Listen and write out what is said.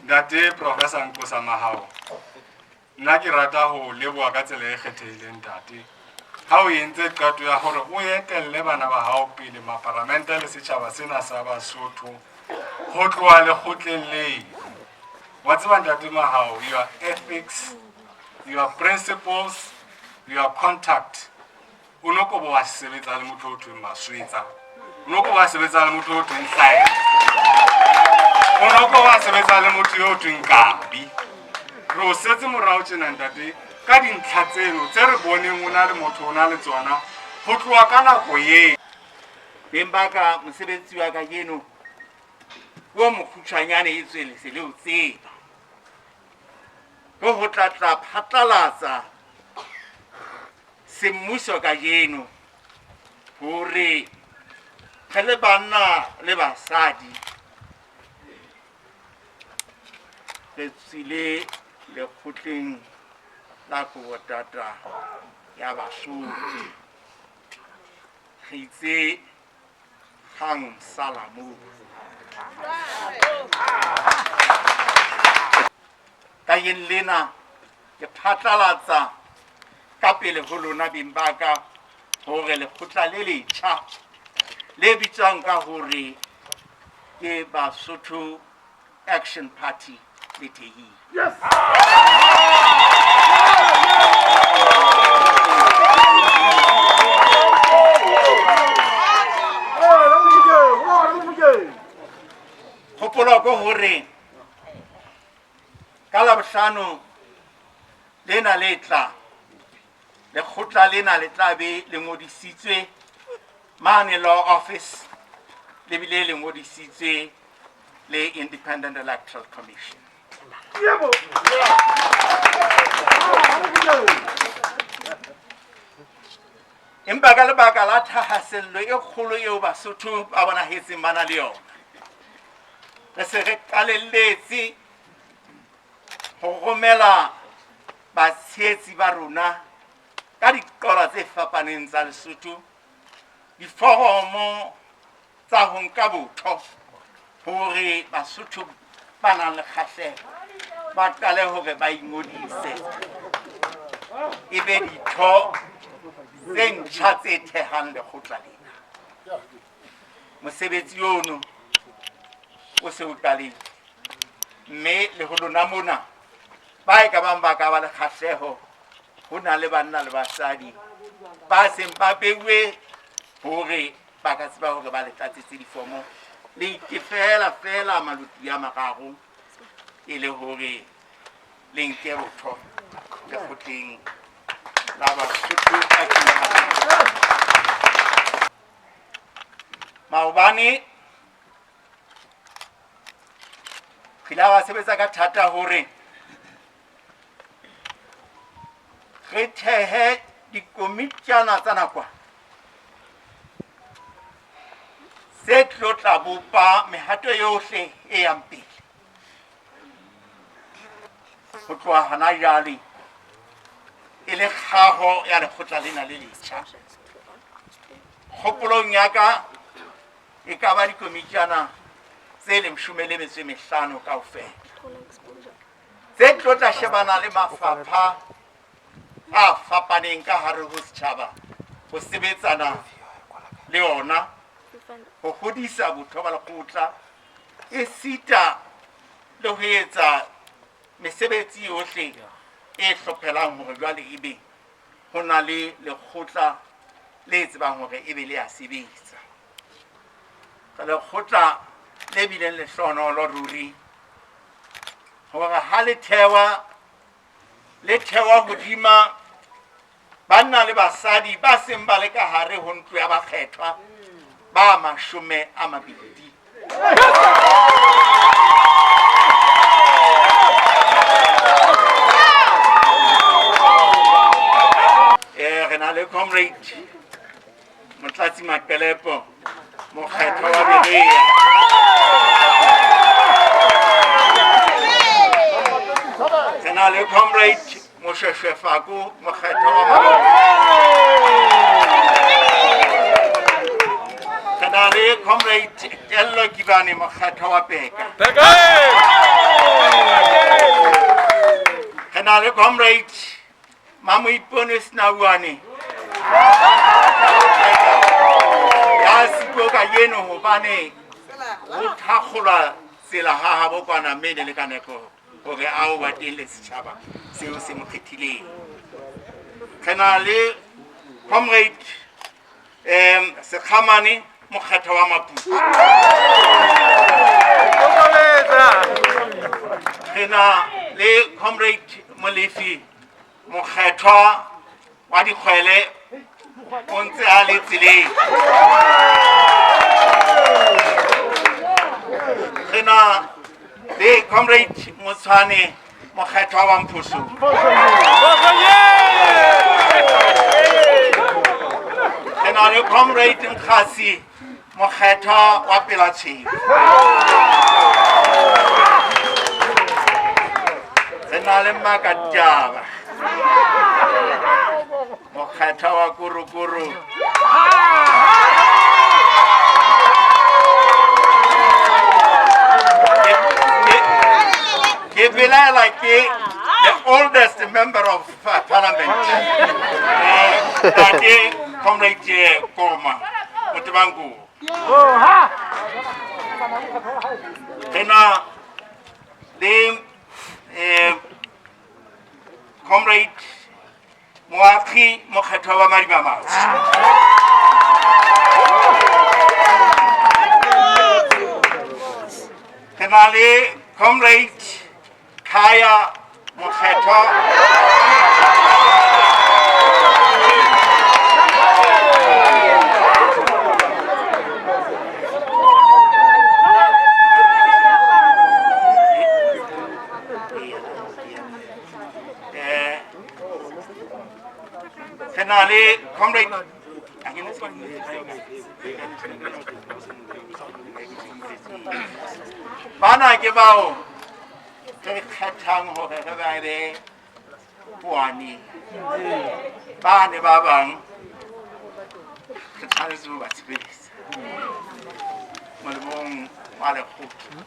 Ntate Professor Nkosa Mahao, nna ke rata ho leboha ka tsela e kgethehileng ntate. Ha o entse qeto ya hore o etelle bana ba hao pele maparamente le setjhaba sena sa Basotho ho tloha lekgotleng leno. Wa tseba ntate Mahao, your ethics, your principles, your contact o no ko bo wa sebetsa le motho o thweng Maswetsa, o no ko wa sebetsa le motho o thweng Hlaele, o no ko wa sebetsa le motho yo o thweng Kabi. Re o setse morao tjena ntate ka dintlha tseno tse re boneng o na le motho o na le tsona ho tloha ka nako eo. Beng ba ka, mosebetsi wa kajeno ke o mokgutshwanyane etswe le se le o tseba. Ke ho tla tla phatlalatsa semmuso kajeno hore re le banna le basadi re tswile lekgotleng la Kobotata ya Basotho. Re itse hang sala moo. Kajeno lena ke phatlalatsa ka pele ho lona beng ba ka hore lekgotla le letjha le bitswang ka hore ke Basotho Action Party le thehile. Yes. Kgopolo ke hore ka Labohlano lena le tla lekgotla lena le tla be le ngodisitswe mane law office le bile le ngodisitswe le Independent Electoral Commission. Empa ka lebaka la thahasello e kgolo eo Basotho ba bonahetseng ba na le yona, re se re qalelletse ho romela batshehetsi ba rona ka diqola tse fapaneng tsa Lesotho diforomo tsa ho nka botho hore Basotho ba nang le kgahleho ba qale hore ba ingodise e be ditho tse ntjha tse thehang lekgotla lena. Mosebetsi ono o se o qalile, mme le ho lona mona ba e ka bang ba ka ba le kgahleho, ho na le banna le basadi ba seng ba beuwe hore ba ka tseba hore ba le tlatsetse difomo le itefela feela maloti a mararo e le hore le nke botho lekgotleng la Basotho. Maobane re ile ra sebetsa ka thata hore re thehe dikomitjana tsa nakwana tse tlo tla bopa mehato yohle e yang pele ho tloha hona jwale e le kgaho ya lekgotla lena le letjha. Kgopolong ya ka e ka ba dikomitjana tse leshome le metso e mehlano kaofela tse tlo tla shebana le mafapha a fapaneng ka hare ho setjhaba ho sebetsana le ona ho hodisa botho ba lekgotla esita le ho etsa mesebetsi yohle e hlophelang hore jwale ebe ho na le lekgotla le tsebang hore ebe le a sebetsa. Re lekgotla le bileng lehlohonolo ruri hore ha le thewa le thewa hodima banna le basadi ba seng ba le ka hare ho ntlo ya bakgethwa ba 20. Re na le comrade Motlatsi Maqelepo, mokgethwa wa Berea. Re na le comrade Moshweshwe Fako, mokgethwa wa Mabone. Re na le comrade Tello Kibane, mokgethwa wa Peka. na le comrade Mamoipone Senauoane ya siko kajeno hobane ho thakgolwa tsela ha habo kwana mme le ka nepo hore a o ba teng le setjhaba seo se mo kgethileng. Re na le comrade Sekhamane Mokgatha wa Maputo. Re na le comrade Molefi Mokgethwa wa Dikgwele o ntse a le tseleng. Re na le comrade Motshwane Mokgethwa wa Mphosong. Re na le comrade Nkgasi Mokgethwa wa Pelatshweu. Re na le Makataba Mokgethwa wa Korokoro. Ke belaela ke the oldest member of parliament. Ntate comrade Koma Motebangu. Re na le comrade Moakgi Mokgethwa wa Madibamatsho. Re na le comrade Khaya Mokgethwa. Re na le comrade bana ke bao re kgethang hore re ba be poane. Ba ne ba bang re tshwanetse ho ba tshebeletsa molemong wa lekgotla.